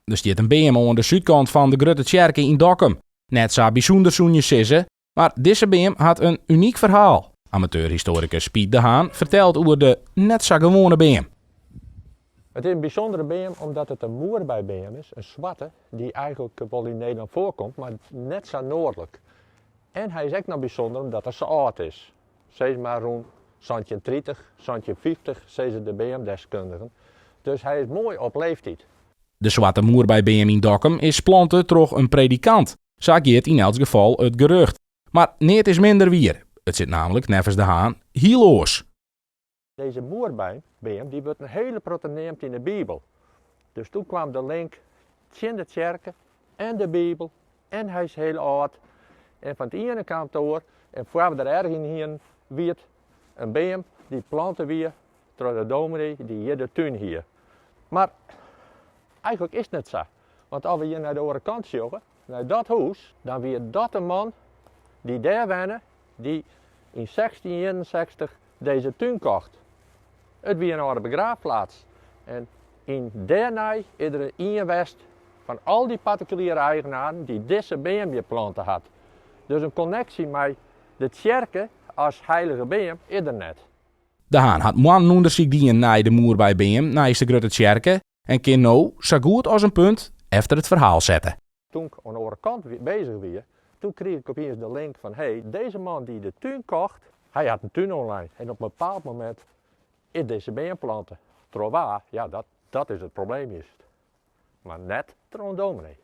Der stiet in beam oan de súdkant fan de Grutte Tsjerke yn Dokkum. Net sa bysûnder soene je sizze, mar dizze beam hat in unyk ferhaal. Amateurhistoarikus Piet de Haan fertelt oer de net sa gewoane beam. It is in bysûndere beam omdat it in moerbeibeam is, in soarte dy't eigenlik wol yn Nederlân foarkomt, mar net sa noardlik. En hy is ek noch bysûnder omdat er sa âld is. Sis mar rûn 1730, 1750, sizze de beamdeskundigen. Dus hy is moai op leeftiid. De swarte moerbeibeam yn Dokkum is plante troch in predikant. Sa giet yn elts gefal it gerucht. Mar neat is minder wier. It sit namelijk neffens De Haan hiel oars. Dizze moerbeibeam dy wurdt in hiele protte neamd yn de Bibel. Dus doe kwam de link tsjin de tsjerke en de Bibel en hy is hiel âld. En fan it iene kaam it oar en foar we der erch yn hienen wie it in beam dy't plante wie troch de dominee dy't hjir de tún hie. Mar eigenlik is it net sa, want as we hjir nei de oare kant sjogge, nei dat hûs, dan wie dat de man dy't dêr wenne, dy't yn 1661 dizze tún kocht. It wie in âlde begraafplaats en yn dêrnei is der ien west fan al dy partikuliere eigenaren dy't dizze beam hjir plante hat. Dus in konneksje mei de tsjerke as heilige beam is der net. De Haan hat moannen ûndersyk dien nei de moerbeibeam neist de Grutte Tsjerke en kin no sa goed as in punt efter it ferhaal sette. Toen ik oan de oare kant bezich wie, toen krige ik opiens de link fan hé, dizze man dy't de tún kocht, hy hat in tún oanlein en op in bepaald momint is dizze beam plante. Troch wa? Ja, dat is it probleem juist. Mar net troch in dominee.